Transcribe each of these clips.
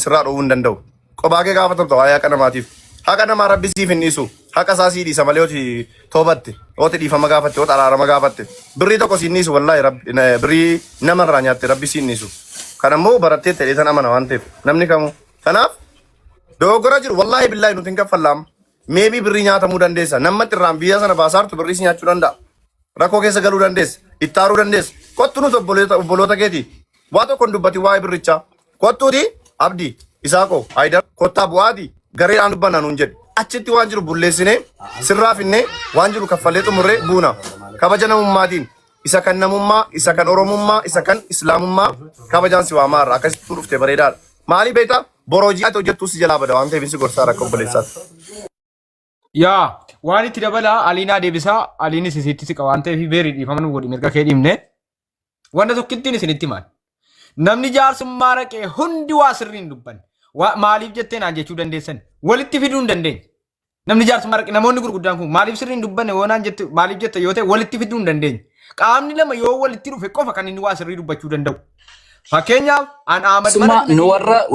Sirraa dhowwuu hin danda'u. Qophaa kee gaafatamta waa'ee haqa namaatiif. Haqa namaa rabbi siif hin dhiisu. Haqa isaa sii dhiisa malee yooti toobatte, yooti dhiifama gaafatte, yooti araarama gaafatte. Birrii tokko siin dhiisu wallaahi rabbi birrii namarraa nyaatte rabbi siin dhiisu. Kana immoo barattee ta'ee tan amana waan ta'eef namni kamuu. Kanaaf dogoggora jiru wallaahi billaahi nuti hin kaffallaam. Meebii birrii nyaatamuu dandeessa. Namatti irraan biyya sana baasaartu birrii si nyaachuu danda'a. Rakkoo keessa galuu dandeessa. Ittaaruu dandeessa. Kottu nuti obboloota obboloota keeti. Waa tokko hin dubbatin waa'ee birrichaa. Kottuuti Abdi, Isaaqoo, Haayidar kottaa bu'aati gareedhaan dubbanna nuun jedhi. Achitti waan jiru bulleessinee sirraa finnee waan jiru kaffallee xumurree buuna. Kabaja namummaatiin isa kan namummaa, isa kan Oromummaa, isa kan Islaamummaa kabajaan si waamaarra akkasitti dhufte bareedaadha. Maalii beektaa? Boroo hojii ati hojjettuu si jalaa bada waan ta'eef si gorsaa rakka obboleessaatti. Yaa waan itti dabalaa Aliinaa deebisaa Aliinis isitti siqa waan ta'eef beerii dhiifama nu godhi mirga kee dhiibne. Wanta tokkittiin isinitti himaan. Namni jaarsummaa raqee hundi waa sirrii hin dubbanne. Maaliif jettee naan jechuu dandeessan? Walitti fiduu hin dandeenye. Namni jaarsummaa raqee namoonni gurguddaan kun maaliif sirrii hin dubbanne yoo naan jette maaliif jette yoo ta'e walitti fiduu hin dandeenye. Qaamni lama yoo walitti dhufe qofa kan inni waa sirrii dubbachuu danda'u. Fakkeenyaaf an Ahmad Summa mana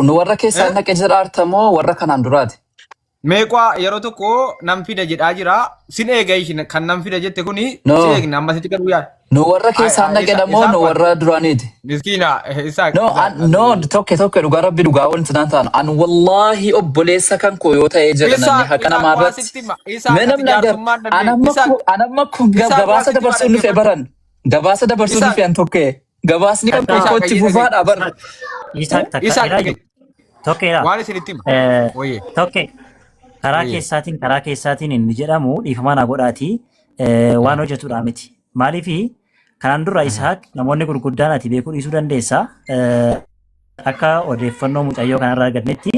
nu warra keessaa Eh? naqe jedhaarta moo warra kanaan duraati? Meeqaa yeroo tokko nan fida jedhaa jira. Sin eega ishin kan nan fida jette kuni No. si eegna ammasitti garuu yaada. Nu warra keessaa naqedha moo nu warra duraaniiti? Miskiina isaa. No, no, tokko tokko dhugaa rabbi dhugaa wanti naan ta'an. An wallaahi obboleessa kan koo yoo ta'e jedha namni haqa namaa irratti. Mee namni agar an amma kun an amma kun gabaasa dabarsuun dhufe baran. Gabaasa dabarsuun dhufe an tokkee. Gabaasni kan koo kootti fufaadha bar. Isaaq takka Isaaq irraa jiru. Tokkeedha. Waan isinitti hima. Wayye. Tokke karaa Wayye. keessaatiin karaa keessaatiin inni jedhamu dhiifama naa godhaati waan hojjetudha miti. Maaliifi kanaan dura Isaaq namoonni gurguddaan ati beekuu dhiisuu dandeessa. Akka odeeffannoo mucayyoo kanarraa argannetti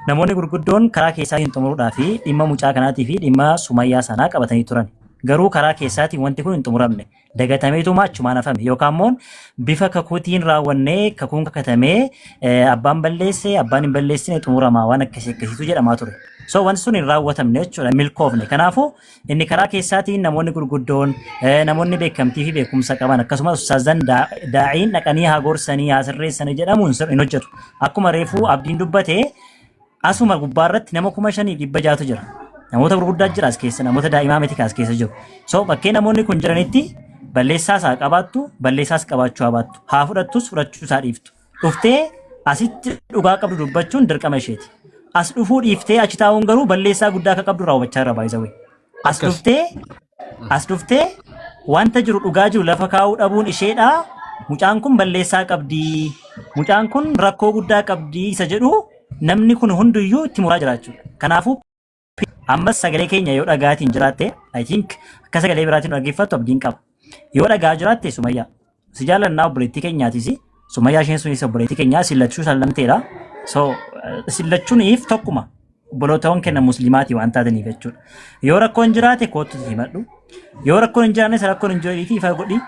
namoonni gurguddoon karaa keessaatiin xumuruudhaa fi dhimma mucaa kanaatii fi dhimma Sumayyaa sanaa qabatanii turan. Garuu karaa keessaatiin wanti kun hin xumuramne. Dagatameetuma achumaan hafame yookaan immoo bifa kakuutiin raawwannee kakuun kakatamee abbaan balleesse abbaan hin balleessine xumuramaa waan akkasii akkasiitu jedhamaa ture. So wanti sun hin raawwatamne jechuudha milkoofne. Kanaafuu inni karaa keessaatiin namoonni gurguddoon namoonni beekamtii fi beekumsa qaban akkasumas ustaazan daa'iin dhaqanii haa gorsanii haa sirreessanii jedhamuun hin hojjetu. Akkuma reefuu abdiin dubbate asuma gubbaa irratti nama 5600tu jira. Namoota gurguddaa jira as keessa, namoota daa'imaa miti as keessa jiru. So bakkee namoonni kun jiranitti balleessaa isaa qabaattu, balleessaas qabaachuu haa baattu. Haa fudhattus fudhachuu isaa dhiiftu. Dhuftee asitti dhugaa qabdu dubbachuun dirqama isheeti. As dhufuu dhiiftee achi taa'uun garuu balleessaa guddaa akka qabdu raawwachaa irra baay'isawee. As dhuftee as dhuftee wanta jiru dhugaa jiru lafa kaa'uu dhabuun isheedha. Mucaan kun balleessaa qabdi. Mucaan kun rakkoo guddaa qabdi isa jedhu namni kun hunduyyuu itti muraa jira jechuudha. Kanaafuu ammas sagalee keenya yoo dhagaatiin jiraatte I think akka sagalee biraatiin dhaggeeffattu abdiin qaba. Yoo dhagaa jiraatte Sumayyaa si jaallannaa obboleettii keenyaatis Sumayyaa isheen sunis obboleettii keenyaa isin lachuu sallamteedha. So isin lachuuniif tokkuma obbolootawwan kenna musliimaati waan taataniif jechuudha. Yoo rakkoon jiraate kootu himadhu. Yoo rakkoon hin jiraannes rakkoon hin jiru ifa godhi.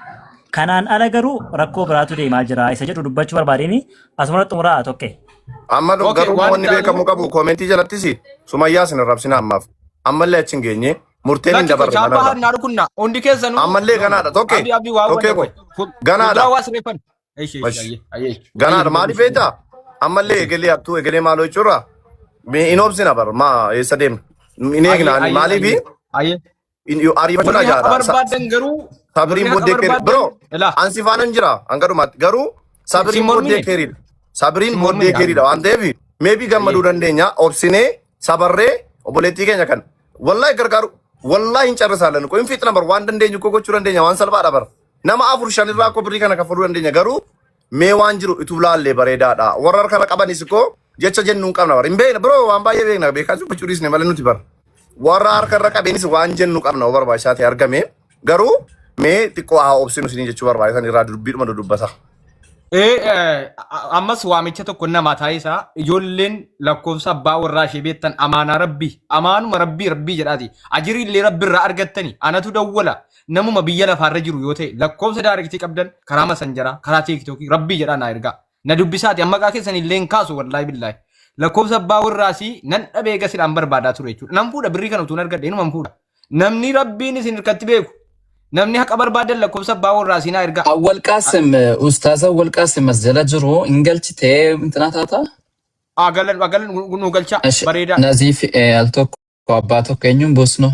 Kanaan ala garuu rakkoo biraatu deemaa jira isa jedhu dubbachuu barbaadeen asuma xumuraa tokke. Amma Okay, garuu waan wanni itti aanu beekamuu qabu koomentii jalattis Sumayyaa isin arrabsina ammaaf. Ammallee achi hin geenye murteen hin Lakki dabarre chaappaa manarra. hannaa rukunna hundi keessanuu Ammallee ganaadha tokke Abdi abdi waa tokkee hubanna ko qoy. ganaadha. Fuuldura waa sirreeffan. Eshi eshi Bash. ayyee ayyee ayyee Ganaadha dubbadhu. maaliif beektaa? Ammallee egelee hattuu egelee maaloo jechuurra mee hin obsina bar maa eessa deemna? Hin Ayyee eegna ani ayyee maaliif ayyee ayyee. ariifachuudha Warri haqa jaadha. barbaadan garuu Sabiriin warri haqa booddee keeri. barbaadan Bro, ilaa an si faanan jira hanga dhumaatti. Garuu si sabiriin booddee mormine keeriidha. Sabiriin si booddee mormine keeriidha waan ta'eef meebii gammaduu ayyee dandeenya. Obsinee sabarree obboleettii keenya kan wallahi gargaaru wallahi hin carrisaalan ko hin fixna bar waan dandeenyu ko gochuu dandeenya waan salphaadha bar. Nama afur shan irraa ko birrii kana kaffaluu dandeenya garuu mee waan jiru ituu laallee bareedaadha. Warra harka qabanis ko jecha jennu hin qabna bar. Hin beekna bro waan baay'ee beekna beekaa dubbachuu dhiisne malee nuti bar. Warra harka irra qabeenis waan jennu qabna yoo barbaachisaa ta'e argame garuu mee xiqqoo haa obsinu isinii jechuu barbaachisan irraa dubbiidhuma dudubbata. Ee ammas waamicha tokko namaa taasisaa ijoolleen lakkoofsa abbaa warraa ishee beektan amaanaa rabbii amaanuma rabbii rabbii jedhaati ajirii illee rabbi irraa argattani anatu dawwala namuma biyya lafaarra jiru yoo ta'e lakkoofsa daarektii qabdan karaa masanjaraa karaa tiiktookii rabbii jedhaa naa ergaa na dubbisaati amma maqaa keessan illee hin kaasu wallaahi billaahi lakkoofsa abbaa warraasii nan dhabee gasidhaan barbaadaa ture jechuudha nan fuudha birrii kana utuun argadhe inuma fuudha namni rabbiin isin hirkatti beeku namni haqa barbaadan lakkoofsa abbaa warraasii naa ergaa. Awwal Qaasim, Ustaaz Awwal Qaasim as jala jiru hin galchitee intina taata? Agalan agalan nu galchaa Esh, bareedaa. Naziif al tokko abbaa tokko eenyuun buusnu?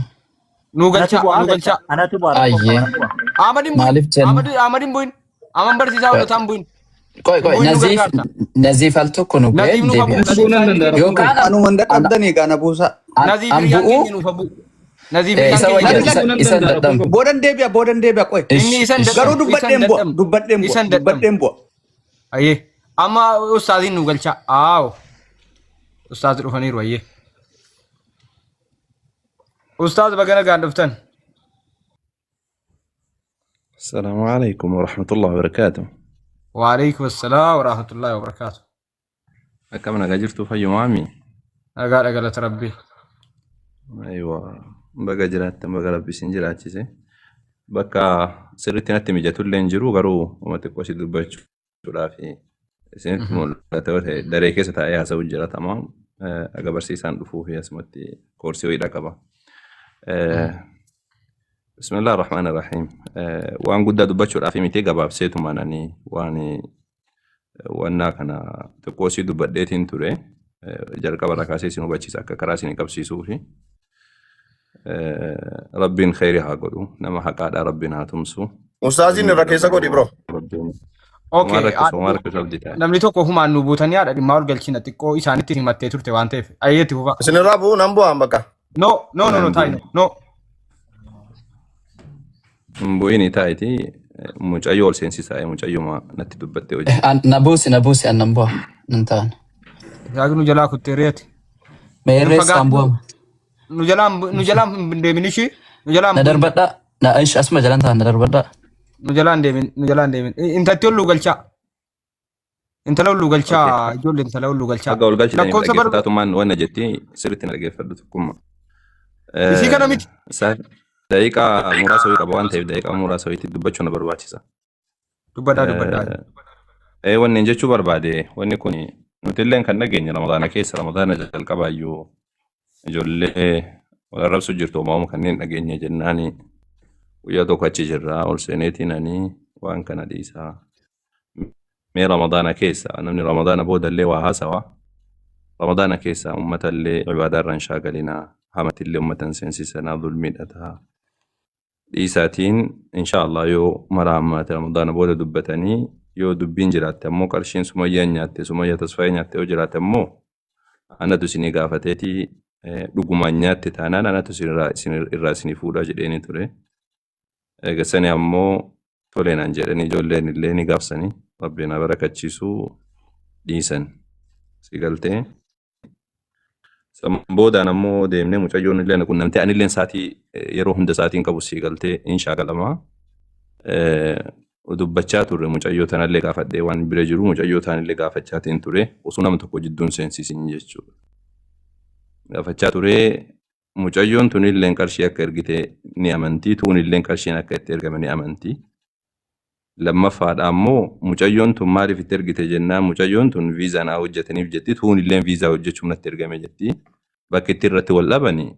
Nu Anatu galchaa bu'aa nu galcha. galchaa. Anatu bu'aa rakkoo qaba Ayyee. anatu bu'aa. Ahmad hin bu'in. Maaliif jenna? Ahmad Ahmad hin bu'in. Ahmad barsiisaa hojjetaa hin bu'in. Qoy Hin qoy bu'in nu Naziif gargaarta. Naziif al tokko nu bu'ee Naziif nuuf haa bu'u. deebi'a. Naziif Bu'uu nan saayinii danda'a keenya. rakkoon qabu. Yookaan Anuma hin dadhabdanii egaa na buusaa. an Naziif an hiriyyaan bu'uu keenya nuuf haa bu'u. Naziif isa hiriyyaan keenya wayya nuuf isa haa bu'u. isa hin dadhabnu. Boodan deebi'a boodan deebi'a qoy. Inni Ish isa hin ish. Garuu dadhabu. Isa hin dubbadheen bu'a dadhabnu. dubbadheen Isa bu'a hin dadhabnu. dubbadheen bu'a. Ayyee. Amma ustaaziin nu galchaa. Aawo. Ustaazi dhufaniiru ayyee. Ustaaz baga nagaan dhuftan. السلام عليكم ورحمة الله وبركاته. Waalaikum assalaam wa rahmatullahi wa barakaatu. Akkam nagaa jirtu fayyumaami? Nagaadha galata rabbii. Aywa, baga jiraattan baga rabbi isin jiraachise. Bakka sirriitti natti mijatullee hin jiru garuu uma xiqqoo si dubbachuudhaaf isinitti mul'ata yoo ta'e daree keessa taa'ee haasa'u jira tamaam. Aga barsiisaan dhufuu fi asumatti koorsii wayiidha qaba. Bismillah ar-Rahmaan ar-Rahiim. Waan guddaa dubbachuudhaaf miti gabaabseetumaan ani waan wannaa kana xiqqoo sii dubbadheetiin ture. Jalqaba irraa kaasee isin hubachiisa akka karaa isin qabsiisuufi. Rabbiin kheyri haa godhu. Nama haqaadhaa Rabbiin haa tumsu. Ustaaziin irra keessa godhi bro. Rabbiin homaa Okay. rakkisu homaa rakkisu abdii ta'e. Namni tokko humaan nu buutanii haadha dhimmaa ol galchina xiqqoo isaanitti himattee turte waan ta'eef. Ayyeetti fufa. Isinirraa bu'uu nan bu'aan bakka. No, no, no, no, taayi. No. Hin bu'ini taa'iti mucayyoo ol seensisaa mucayyuma natti dubbattee hojii. Na buusi na buusi an nan bu'a nan ta'an. Yaaqni nu jalaa kuttee reeti. Mee Hin irreessaan fagaatu. bu'ama. Nu jalaan hin deemin ishii. Nu jalaan Na bu'in. darbadhaa. Na ish asuma jalaan ta'an na darbadhaa. Nu jalaan deemin. Nu jalaan deemin. Intatti ol nu galchaa. Intala ol nu galchaa. Ijoollee intala ol nu galchaa. Haga ol galchitaniif Lakkoofsa barba. dhaggeeffataatummaan wanna jetti sirriitti na dhaggeeffadhu tokkummaa. Isii kana miti. Daqiiqaa muraasa wayii qaba waan ta'eef daqiiqaa muraasa wayiitti dubbachuu na barbaachisa. Dubbadhaa dubbadhaa. Wanni jechuu barbaade wanni kun nuti illee kan dhageenye Ramadaana keessa Ramadaana jalqabaayyuu ijoollee wal arrabsu jirtu uumamu kanneen dhageenye jennaani guyyaa tokko achi jirra ol seeneetiin ani waan kana dhiisaa. Mee Ramadaana keessa namni Ramadaana booda illee waa haasawa. Ramadaana keessa uummata illee ibaadaa irra hin shaagalinaa hamati illee uummata hin seensisanaa zulmiidha ta'a. Dhiisaatiin insha Allah yoo mara ammaate Ramadaana booda dubbatanii yoo dubbiin jiraatte ammoo qarshiin Sumayyaan nyaatte Sumayyaa Tasfaayee nyaatte yoo jiraate ammoo anatu isinii gaafateeti dhugumaan nyaatte taanaan anatu isin irraa isinii fuudhaa jedheeni ture. Eegasanii ammoo tolee naan jedhanii ijoolleen illee ni gaafsanii rabbiin haa barakachiisuu dhiisan. Si galtee. San boodaan ammoo deemnee mucayyoon illee na qunnamtee anilleen saatii yeroo hunda saatiin qabu si galtee hin shaakalamaa. Dubbachaa turre mucayyoo tanallee gaafadhee waan bira jiru mucayyoo tanallee gaafachaatiin ture osoo nama tokko jidduun seensisin jechuudha. Gaafachaa ture mucayyoon tunilleen qarshii akka ergite ni amantii tuunilleen qarshiin akka itti ergame ni amantii. Lammaffaadha ammoo mucayyoon tun maaliif itti ergite jennaan mucayyoon tun viizaa naa hojjetaniif jetti tuunilleen viizaa hojjechuuf natti ergame jetti. Bakki itti irratti wal dhabani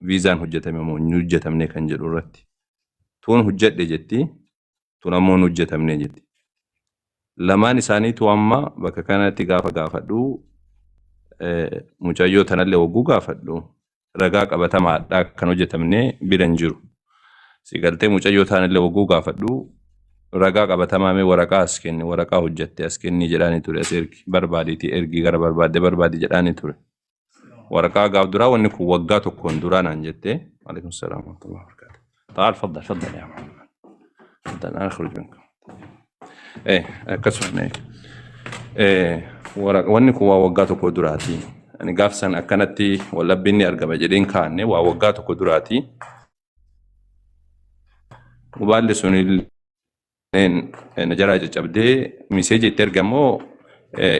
viizaan hojjetame moo hin hojjetamne kan jedhu irratti. Tuun hojjedhe jetti tun ammoo hin hojjetamne jetti. Lamaan isaaniitu amma bakka kanatti gaafa gaafadhu mucayyoo tanallee hogguu gaafadhu ragaa qabatamaadhaa kan hojjetamne bira hin jiru. Si galtee mucayyoo tanallee hogguu gaafadhu ragaa qabatamaa mee waraqaa as kenni waraqaa hojjette as kenni jedhaani ture as ergi barbaadiitii ergi gara barbaadde barbaadi jedhaani ture. Waraqaa gaaf duraa wanni kun waggaa tokkoon duraa naan jette. Alaikum salaam wa rahmatullahi wa barakatuh. تعال تفضل تفضل يا محمد تفضل انا اخرج منكم. Akkasuma wanni kun waa waggaa tokko duraati. Ani gaaf san akkanatti wallabbiin ni argama jedheen kaanne waa waggaa tokko duraati. Mobaalli sun illeen na jalaa caccabdee message itti ergamoo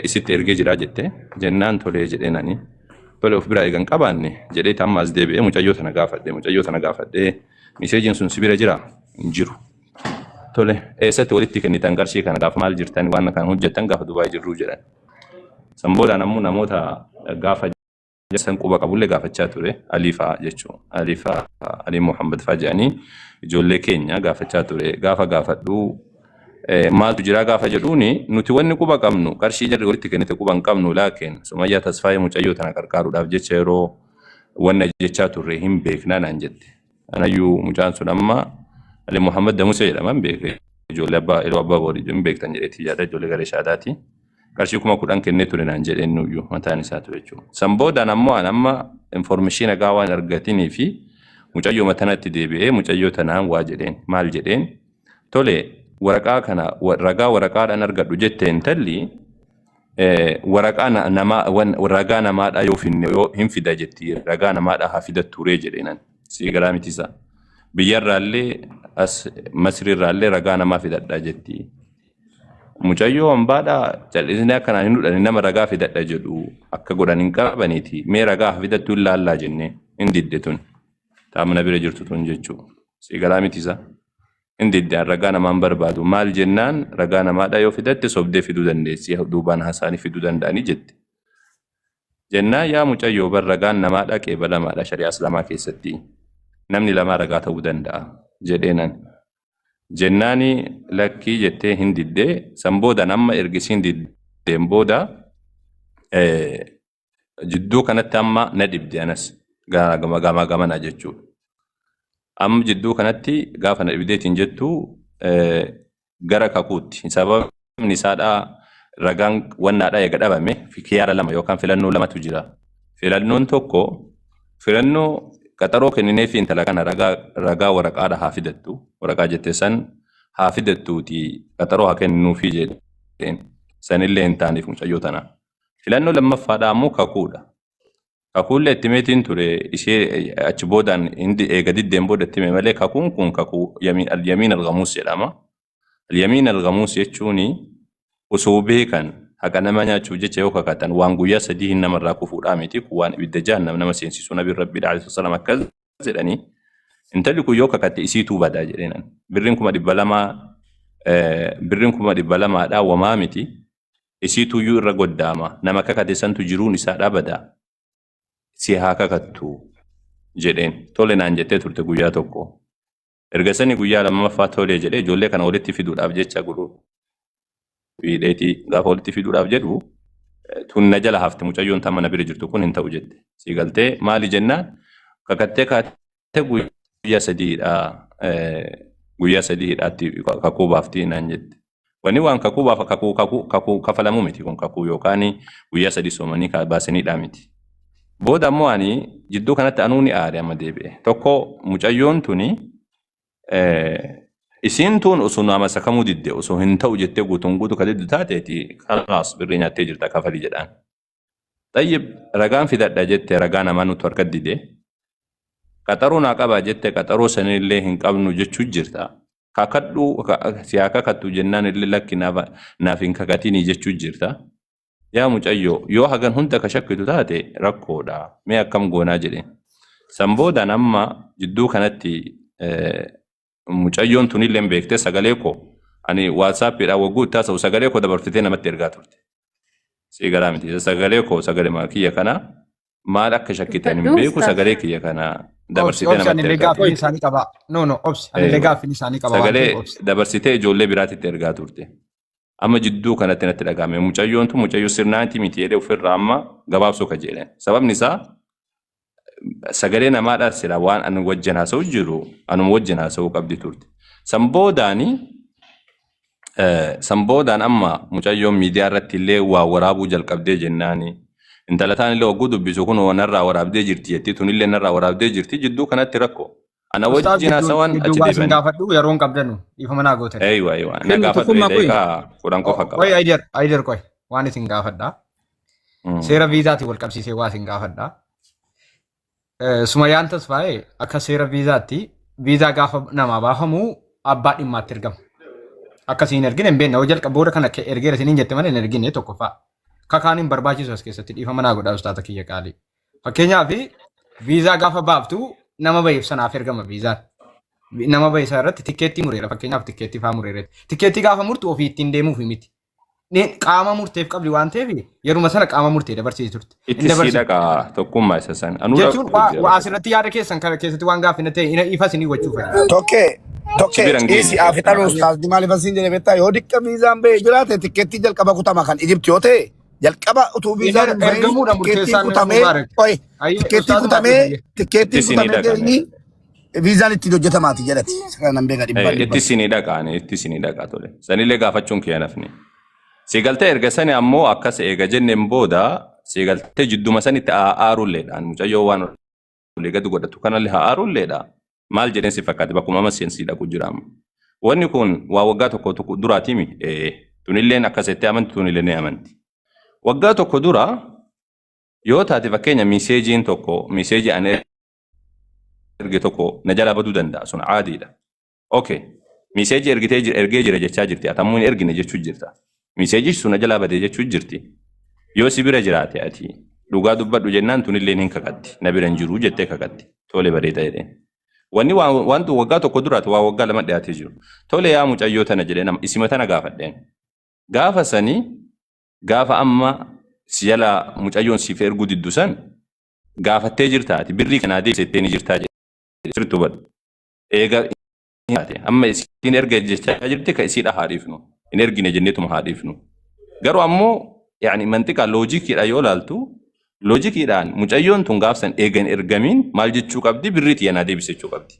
isitti ergee jira jette jennaan tolee jedheen ani. Tole of biraa eegan qabaanne jedhee amma as deebi'ee mucayyoo tana gaafadhee messageiin sun si bira jira hin jiru. Tole eessatti walitti kennitan qarshii kana gaafa maal jirtan waan kana hojjettan gaafa Dubaay jirruu jedhan. San boodaan ammoo namoota gaafa san quba qabullee gaafachaa ture Alii fa'aa jechuun Alii fa'aa Alii Muhammad fa'aa jedhanii ijoollee keenya gaafachaa ture gaafa gaafadhu Maaltu jira gaafa jedhuuni, nuti wanni quba qabnu qarshii jarri walitti kennite quba hin qabnu, laakiin Sumayyaa Tasfaayee mucayyoo tana qarqaaruudhaaf jecha yeroo wanna jechaa turre hin beeknaa naan jette. Anayyuu mucaan sun amma Ali Muhammad Damusee jedhama, hin beekne, ijoollee abbaa yeroo abbaa boodii hin beektan jedheetii yaada, ijoollee garee shaadaati. Qarshii 10,000 kennee ture naan jedheen nuyyuu mataan isaatu jechuudha. San boodaan ammoo an amma information gaa waan argatinii fi mucayyoo matanatti deebi'ee mucayyoo tanaan waa jedheen. Maal jedheen? Tole, waraqaa kana ragaa waraqaadhaan argadhu jette intalli, waraqaa namaa ragaa namaadhaa yoo finne, yoo hin fida jetti, ragaa namaadhaa haa fidattuuree jedheenan. Sii galaa miti isaa. Biyyarraallee as Masriirraallee ragaa namaa fidadhaa jetti. Mucayyoo hambaadhaa callisnee akkanaan hin dhudhani, nama ragaa fidadha jedhu akka godhan hin qabaniiti. Mee ragaa haa fidattuu hin laallaa jennee hin didde tun. Taamna bira jirtu tun jechuu. Sii galaa miti isaa. Hin didde, an ragaa namaan barbaadu. Maal jennaan, ragaa namaadhaa yoo fidatte sobdee fiduu dandeessi. Duubaan haasa'anii fiduu danda'anii jette. Jennaan, yaa mucayyoo, bar ragaan namaadhaa qeebalamaadha shari'aa islaamaa keessatti. Namni lamaa ragaa ta'uu danda'a jedheenan. Jennaani lakkii jettee hin diddee. San boodaan amma ergisiin diddeen booda jidduu kanatti amma na dhibde anas gama gama gamana jechuudha. Amma jidduu kanatti gaafa na dhibdeetiin jettu gara kakuutti. Sababni isaadhaa ragaan wannaadhaa eega dhabame kiyaara lama yookaan filannoo lamatu jira. Filannoon tokko filannoo qaxaroo kenninee fi intala kana ragaa waraqaadha haa fidattu. Waraqaa jette san haa fidattuuti qaxaroo haa kenninuufii jedheen. Sanillee hin taaneef mucayyoo tana. Filannoo lammaffaadhaa ammoo kakuudha. Kakuullee itti meetiin ture ishee achi boodaan hindi eega diddeen booda itti hime malee, kakuun kun kakuu yamiin al-yamiin al-ghamuus jedhama. Al-yamiin al-ghamuus jechuun osoo beekan haqa nama nyaachuuf jecha yoo kakatan waan guyyaa 3 hin namarraa kufuudhaa miti, kun waan ibidda jahannam nama seensisu. Nabiin Rabbii alayhi salaam akkas jedhanii, intalli kun yoo kakatte isiituu badaa jedheenan. Birriin 200,000, birriin 200,000dhaa wamaa miti, isiituyyuu irra goddaama, nama kakate santu jiruun isaa dhabada, si haa kakattu jedheen. Tole naan jettee turte guyyaa tokko. Erga sani guyyaa lammaffaa tole jedhee ijoollee kana walitti fiduudhaaf jecha guruu fiidheetii gaafa walitti fiduudhaaf jedhu, tun na jala hafte, mucayyoon tan mana bira jirtu kun hin ta'u jette. Si galtee? Maali jennaan, kakattee kaatee guyyaa 3 hidhaa, guyyaa 3 hidhaatti kakuu baaftii naan jette. Wani waan kakuu baafa kakuu kafalamuu miti kun, kakuu yookaan guyyaa 3 soomanii baasaniidhaa miti. Booda ammoo ani jidduu kanatti anuu ni aare amma deebi'e. Tokko, mucayyoon tuni isiin tun osoo nama sakamuu didde, osoo hin ta'u jettee guutuun guutuu ka diddu taateeti, kalaas birrii nyaattee jirta, kafali jedhaan. Xayyib, ragaan fidadha jette, ragaa namaa nutu harka dide. Qaxaroo naa qabaa jette, qaxaroo sanillee hin qabnu jechuu jirta. Kakadhu si haa kakattu jennaan illee lakki naaf hin kakatinii jechuu jirta. Yaa mucayyoo, yoo hagan hunda ka shakkitu taate rakkoodha. Mee akkam goonaa jedheen. San boodaan amma jidduu kanatti mucayyoon tunillee hin beektee, sagalee koo ani WhatsAppiidhaan wagguu itti haasa'u sagalee koo dabarsitee namatti ergaa turte. Sii galaa miti. Sagalee koo, sagalee kiyya kana maal akka shakkitan hin Dubbadhu beeku, ustaaz. sagalee kiyya kana Obsi, dabarsitee obsi, namatti anillee ergaa gaaffiin turte. isaanii qaba. No, no, obsi, anillee gaaffiin isaanii qaba waan Sagalee ta'eef obsi. dabarsitee ijoollee biraatitti ergaa turte. Amma jidduu kanatti natti dhagahame. Mucayyoon tun mucayyoo sirnaati miti jedhee ofirraa amma gabaabsuu kajeelan. Sababni isaa sagalee namaadhaa sila waan ani wajjin haasa'u jiru anuma wajjin haasa'uu qabdi turte. San boodaan amma mucayyoon miidiyaa irratti illee waa waraabuu jalqabdee jennaani. Intala taan illee hogguu dubbisu kun narraa waraabdee jirti jetti, tunillee narraa waraabdee jirti, jidduu kanatti rakkoo. Ana Ustaaz, wajjin gidduu haasawan gidduu achi waa isin deebi'an. gaafadhu yeroo hin qabdanu, dhiifama naa gootan. Eeywa, na Kennu gaafadhu, tokkummaa qoyi. daqiiqaa 10 qofa Qoy qaba. Ayider, Ayider, qoy waan isin gaafadha. Seera viizaatiin wal qabsiisee waa isin gaafadha. Sumayyaan Tasfaayee akka seera viizaatti viizaa gaafa namaa baafamu abbaa dhimmaatti ergama. Akka isin hin ergine hin beekne, hoo jalqaba booda kana ergeera isiniin jette malee hin ergine tokkoffaa. Kakaan hin barbaachisu as keessatti, dhiifama naa godhaa ustaata kiyya qaalii. Fakkeenyaaf viizaa gaafa baaftu nama baheef sanaaf ergama viizaan. Nama bahe sana irratti tikkeettii mureera, fakkeenyaaf tikkeettii faa mureera. Tikkeettii gaafa murtu ofii ittiin deemuuf miti. Qaama murteef qabdi waan ta'eef yeruma sana qaama murtee dabarsiti turte. Hin Itti sii dabarsiti. dhaqaa tokkummaa isa san. Anuu Jechuun dhaquu jira waa bakka. asirratti yaada keessan kana keessatti waan gaaffii na ta'e ifa isinii gochuu fedha. Tokkee. Si Tokkee bira hin dhiisi geenye. haa fixan ustaazni maaliif asiin jedhe beektaa yoo diqqa viizaan ba'ee jiraate tikkeettii jalqaba kutama kan Ijipti yoo ta'e jalqaba utuu viizaan hin bahin Ergamuudha tikkeettiin murteessaan kutamee Mubaarak. oye Ayyee tikkeettii ustaazuma kutamee adeemu. Itti tikkeettiin sinii kutamee dhaqame. deemni viizaan ittiin hojjetamaati jedhati. Isa kana nan beeka dhibbaan Itti dhibban. sinii dhaqaani itti sinii dhaqaa tole. Sanillee gaafachuun kiyya nafni. Si galtee erga sani ammoo akkas eega jenneen booda si galtee jidduma sanitti aarulleedhaan mucayyoo waan olii gadi godhatu kanallee haa aarulleedha. Maal jedheen si fakkaate bakkuma amma seensi dhaqu jira amma. Wanni kun waa waggaa tokko tokko duraatiimi. Tunilleen akkas jettee amanti tunillee ni amanti. Waggaa tokko dura yoo taate fakkeenya miseejiin tokko miseejii ani erge tokko na jalaa baduu danda'a sun caadiidha. Okay. Miseejii ergitee jira ergee jira jechaa jirti. Ati ammoo hin ergine jechuu jirta. Miseejichi sun na jalaa badee jechuu jirti. Yoo si bira jiraate ati dhugaa dubbadhu jennaan tunilleen hin kakatti. Na bira hin jiru jettee kakatti. Tole bareeda jedheen. Wanni waan wantu waggaa tokko duraati waa waggaa lama dhiyaatee jiru. Tole yaa mucayyoo tana jedhee nama isima tana gaafadheen. Gaafa sanii gaafa amma si jalaa mucayyoon siif erguu diddu san gaafattee jirta ati birrii kanaa deebisettee ni jirtaa jedhe. Sirriitti hubadhu. Eega taate amma isiin erga jechaa jirti ka isiidha haa dhiifnu hin ergine jenneetuma haa dhiifnu garuu ammoo yaani mantiqaa loojikiidha yoo laaltu loojikiidhaan mucayyoon tun gaafsan eega hin ergamiin maal jechuu qabdi birrii tiyya naa deebisi jechuu qabdi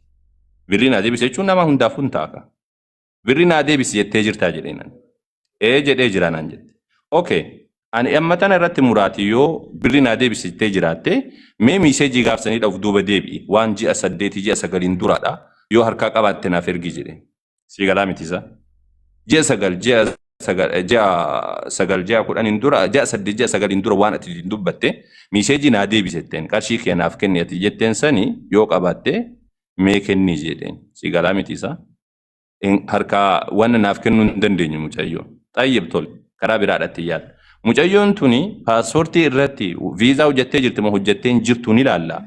birrii naa deebisi jechuun nama hundaafuu hin ta'a Birri naa deebisi jettee jirtaa jedheen ani. Ee jedhee jira naan jette. Okay. Ani amma tana irratti muraati yoo birri naa deebisi jettee jiraatte mee miiseejii gaafsanii dhauf duuba deebi'i waan ji'a saddeetii ji'a sagaliin duraadha yoo harkaa qabaatte naaf ergi jedheen. Sii galaa miti isaa. Ji'a sagal ji'a sagal ji'a sagal ji'a kudhaniin dura ji'a saddeet ji'a sagaliin dura waan ati ittiin dubbatte miiseejii naa deebisi jetteen qarshii kee naaf kenni ati jetteen sani yoo qabaatte mee kenni jedheen. Sii galaa miti isaa. Harkaa wanna naaf kennuu hin dandeenyu mucayyoo. Xayyib tole karaa biraadhatti yaala. Mucayyoon tuni paaspoortii irratti viizaa hojjettee jirti moo hojjettee hin jirtu ni ilaalla.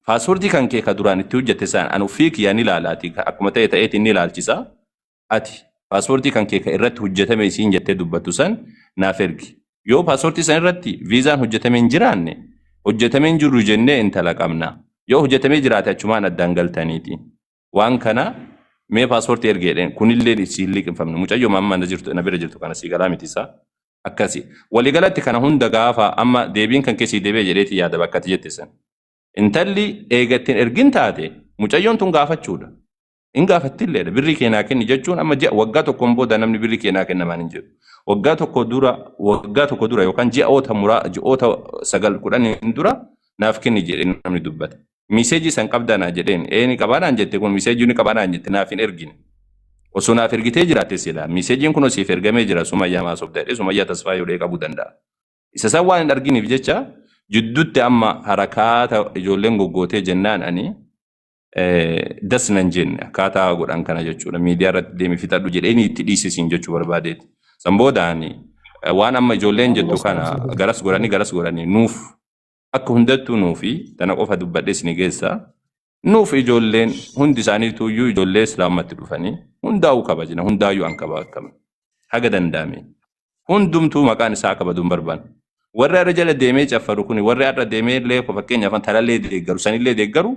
Paaspoortii kan kee ka duraan itti hojjette san an ofii kiyya ni ilaalaati akkuma ta'e ta'eetiin ni ilaalchisa. Ati paaspoortii kan kee ka irratti hojjetame isiin jettee dubbattu san naaf ergi. Yoo paaspoortii san irratti viizaan hojjetamee hin jiraanne hojjetamee hin jiru jennee intala qabna. Yoo hojjetamee jiraate achumaan addaan galtaniiti. Waan kana mee paaspoortii ergi jedheen kunillee si hin liqimfamne mucayyoo amma na jirtu na bira jirtu kana sii galaa miti isaa akkasi waliigalatti kana hunda gaafa amma deebiin kan keessii deebi'e jedheeti yaada bakka ati jette san intalli eega ittiin ergin taate mucayyoon tun gaafachuudha hin gaafattilleedha birrii keenaa kenni jechuun amma ji'a waggaa tokkoon booda namni birrii keenaa kennamaan hin jedhu waggaa tokko dura waggaa tokko dura yookaan ji'oota muraa ji'oota sagal kudhaniin dura naaf kenni jedhee namni dubbata Miseejii san qabdaa naa jedheen. Ee ni qabaa naan jette kun miseejii ni qabaa naan jette naaf hin ergine. Osoo naaf ergitee jiraatte silaa miseejiin kun siif ergamee jira Sumayyaa maa sobda jedhee Sumayyaa Tasfaayee ulee qabuu danda'a. Isa san waan hin arginiif jecha jidduutti amma harakaata ijoolleen goggootee jennaan ani das nan jenne akkaataa godhan kana jechuudha. Miidiyaa irratti deemi fixadhu jedheen itti dhiisisiin jechuu barbaadeeti. San booda ani waan amma ijoolleen jettu kana garas godhanii garas godhanii nuuf Akka hundattuu nuufi tana qofa dubbadhee isin geessa. Nuuf ijoolleen hundi isaaniitu iyyuu ijoollee islaamatti dhufanii hundaa'uu kabajna hundaayyuu an kabakama. Haga danda'ame. Hundumtuu maqaan isaa akka badu hin barbaannu. Warri har'a jala deemee caffaru kuni warri har'a deemee illee fakkeenyaaf talallee deeggaru sanillee deeggaru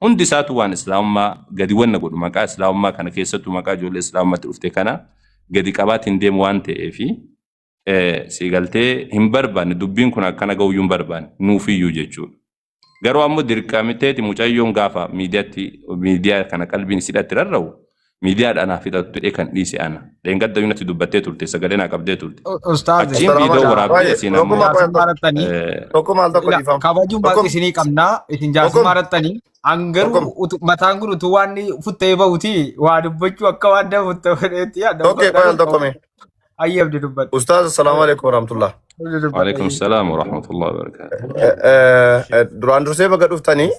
hundi isaatu waan islaamummaa gadi wanna godhu maqaa islaamummaa kana keessattuu maqaa ijoollee islaamummaatti dhufte kana gadi qabaatiin deemu waan ta'eefi sii galtee hin barbaanne dubbiin kun akkana ga'uyyuu hin barbaanne nuufiyyuu jechuudha. Garuu ammoo dirqamteeti mucayyoon gaafa miidiyaatti miidiyaa kana qalbiin isidhatti rarra'u miidiyaadhaan haa fixattu jedhee kan dhiise ana. Dheengadda natti dubbattee turte sagalee naa qabdee turte. Ustaaze. Achiin viidiyoo waraabdee asiin ammoo. Tokkummaa Jaarsummaa irrattanii. Tokkummaa al tokko Ila dhiifama. kabajuma Tokkum. isinii qabnaa isin Tokkum. jaarsummaa irrattanii hangaruu Tokkum. mataan kun utuu waan futtee bahuti waa dubbachuu akka waan nama futtee bahutti yaadda. Tokkee qoy al tokko mee. Ayyi abdi dubbadhu. Ustaaz assalaamu alaikum warahmatullah. Abdi dubbadhu. Waalaikum salaam wa rahmatullahi wa barakatuh. Duraan dursee baga dhuftanii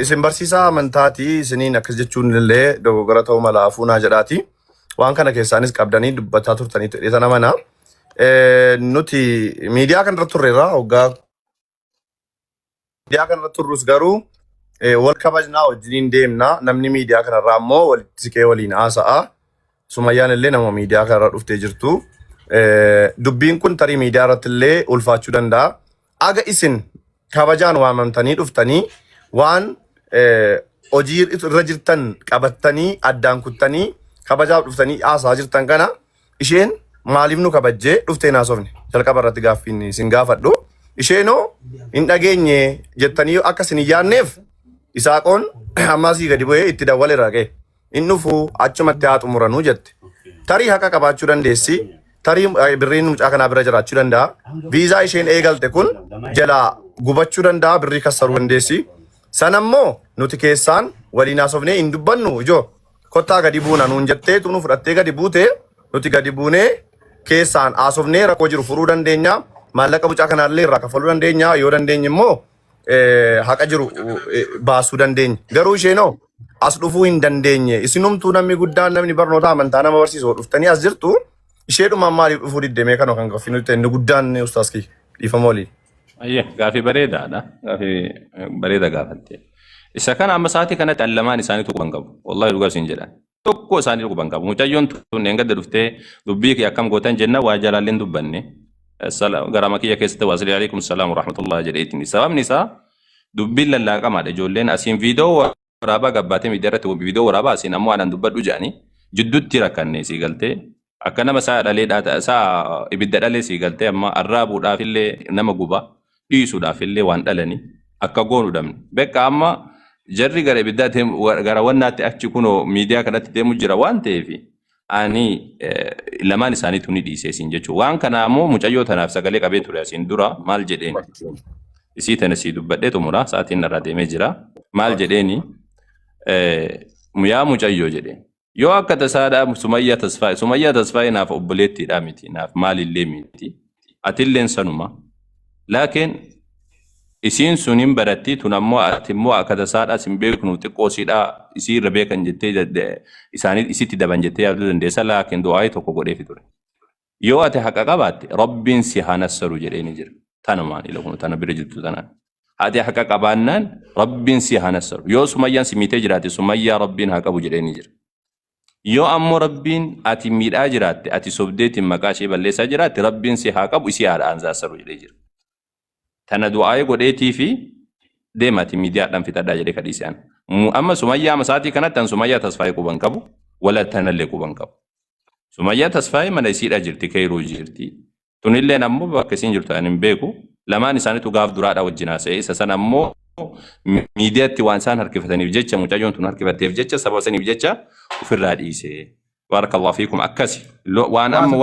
isin barsiisaa amantaati isiniin akkas jechuun illee dogoggora ta'uu mala hafuunaa jedhaati. Waan kana keessaanis qabdanii dubbataa turtanii jedhee amana. Nuti miidiyaa kanarra turreerra hoggaa Miidiyaa kanarra turrus garuu wal kabajnaa wajjiniin deemna. Namni miidiyaa kanarraa immoo walitti siqee waliin haasa'a. Sumayyaan illee nama miidiyaa kanarra dhuftee jirtu. Dubbiin kun tarii miidiyaa irratti illee ulfaachuu danda'a. Aga isin kabajaan waamamtanii dhuftanii waan hojii irra jirtan qabattanii addaan kuttanii kabajaaf dhuftanii haasaa jirtan kana isheen maaliif nu kabajjee dhuftee hin haasofne? Jalqaba irratti gaaffiin isin gaafadhu. Isheenoo hin dhageenye jettanii akka isin hin yaadneef Isaaqoon ammasii gadi bu'ee itti dawwaleera ga'e. Hin dhufu achumatti haa xumuranuu jette. Tarii haqa qabaachuu dandeessi. Tarii birriin mucaa kanaa bira jiraachuu danda'a. Viizaa isheen eegalte kun jalaa gubachuu danda'a birrii kassaruu dandeessi. Sanammoo nuti keessaan waliin haasofnee hin dubbannu ijoo. Kottaa gadi buuna nuun jettee nu fudhattee gadi buute nuti gadi buunee keessaan haasofnee rakkoo jiru furuu dandeenya. Maallaqa mucaa kanaallee irraa kaffaluu dandeenya. Yoo dandeenye immoo haqa jiru baasuu dandeenya. Garuu isheenoo as dhufuu hin dandeenye. Isinumtuu namni guddaan namni barnoota amantaa nama barsiisu dhuftanii as jirtu isheedhumaan maaliif dhufuu diddemee kanoo kan gaaffii nuti ta'e inni guddaan ustaas kiyya dhiifama waliin. Ayyee gaafii bareedaadha. Gaafii bareeda gaafatte. Isa kana amma sa'aatii kanatti an lamaan isaaniitu quban qabu. Wallahi dhugaa isin jedhan. Tokko isaanii quban qabu. Mucayyoon tun dheengadda dhuftee dubbii kee akkam gootan jenna waa jalaallee hin dubbanne. Garama kiyya keessatti waa salii alaikum salaam wa rahmatullah jedheetiin. Sababni isaa dubbiin lallaaqamaadha. Ijoolleen asiin viidiyoo waraabaa gabbaatee miidiyaa irratti viidiyoo waraabaa asiin ammoo anaan dubbadhu jedhanii jidduutti rakkanne sii galtee akka nama sa'a dhalee sa'a ibidda dhalee sii galtee amma arraabuudhaaf illee nama guba dhiisuudhaaf illee waan dhalanii akka goonu dhabne. Bekka amma jarri gara ibiddaa deemu gara wannaatti achi kunoo miidiyaa kanatti deemu jira waan ta'eef ani lamaan isaaniitu ni dhiisee siin jechuudha. Waan kana ammoo mucayyoo tanaaf sagalee qabee ture asiin dura maal jedheen isii tana sii dubbadhee xumura sa'aatiin narraa deemee jira. Maal jedheeni yaa mucayyoo jedheen. Yoo akka tasaadhaa Sumayyaa Tasfaayee Sumayyaa Tasfaayee naaf obboleettiidhaa miti naaf maalillee miti atilleen sanuma. Laakiin isiin sun hin baratti tun ammoo ati immoo akka tasaadhaa sin beeknu xiqqoo siidhaa isii irra beekan jettee isaanii isitti daban jettee yaaduu dandeessa laakiin du'aayii tokko godheefi ture. Yoo ati haqa qabaatte Rabbiin si haa nassaru jedheeni jira. Tanumaan ila kun tana bira jirtu tanaan. Ati haqa qabaannaan Rabbiin si haa nassaru. Yoo Sumayyaan si miitee jiraate Sumayyaa Rabbiin haa qabu jedheeni jira. Yoo ammoo Rabbiin ati miidhaa jiraatte ati sobdeetiin maqaa ishee balleessaa jiraatte Rabbiin si haa qabu isii haa anzaassaru jedhee jira. Tana du'aayii godheetii fi deemaati miidiyaadhaan fixadhaa jedhee kadhiise an. Amma Sumayyaa amma sa'aatii kanatti an Sumayyaa Tasfaayee quban qabu wala tanallee quban qabu. Sumayyaa Tasfaayee mana isiidha jirti Keyruu jirti. Tunilleen ammoo bakka isiin jirtu ani hin beeku. Lamaan isaaniitu gaaf duraadha wajjin haasa'e. Isa sana ammoo miidiyaatti waan isaan harkifataniif jecha mucayyoon tun harkifatteef jecha sababa saniif jecha ofirraa dhiise. Baarakallahu fiikum akkasi. Waan amma